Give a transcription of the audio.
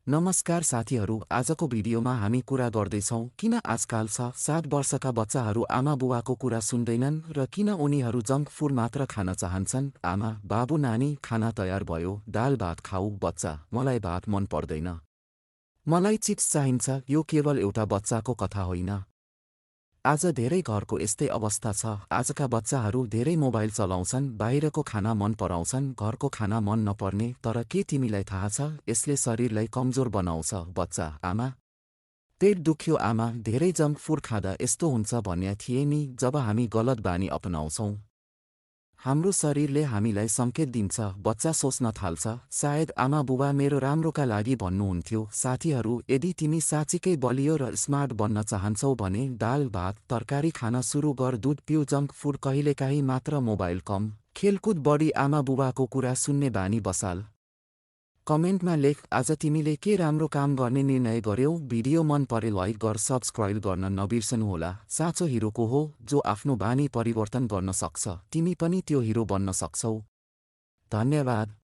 नमस्कार साथीहरू, आजको भिडियोमा हामी कुरा गर्दैछौँ किन आजकाल 7 वर्षका बच्चाहरू आमा बुवाको कुरा सुन्दैनन् र किन उनीहरू जङ्क फुड मात्र खान चाहन्छन्। आमा बाबु नानी खाना तयार भयो, दाल भात खाऊ। बच्चा मलाई भात मन पर्दैन, मलाई चिप्स चाहिन्छ। यो केवल एउटा बच्चाको कथा होइन। आज धेरै घरको यस्तै अवस्था छ। आजका बच्चाहरू धेरै मोबाइल चलाउँछन्, बाहिरको खाना मन पराउँछन्, घरको खाना मन नपर्ने। तर के तिमीलाई थाहा छ, यसले शरीरलाई कमजोर बनाउँछ। बच्चा आमा पेट दुख्यो आमा, धेरै जङ्क फुड खाँदा यस्तो हुन्छ भन्ने थिए नि। जब हामी गलत बानी अपनाउँछौँ, हाम्रो शरीरले हामीलाई सङ्केत दिन्छ। बच्चा सोच्न थाल्छ, सायद आमा बुबा मेरो राम्रोका लागि भन्नुहुन्थ्यो। साथीहरू, यदि तिमी साँच्चीकै बलियो र स्मार्ट बन्न चाहन्छौ भने दाल भात तरकारी खान सुरु गर। दुध पिउ, जङ्क फुड कहिलेकाहीँ मात्र, मोबाइल कम, खेलकुद बढी, आमा बुबाको कुरा सुन्ने बानी बसाल। कमेन्टमा लेख, आज तिमीले के राम्रो काम गर्ने निर्णय गर्यौ। भिडियो मन परे लाइक गर, सब्स्क्राइब गर्न नबिर्सनुहोला। साँचो हिरो को हो जो आफ्नो बानी परिवर्तन गर्न सक्छ। तिमी पनि त्यो हिरो बन्न सक्छौ। धन्यवाद।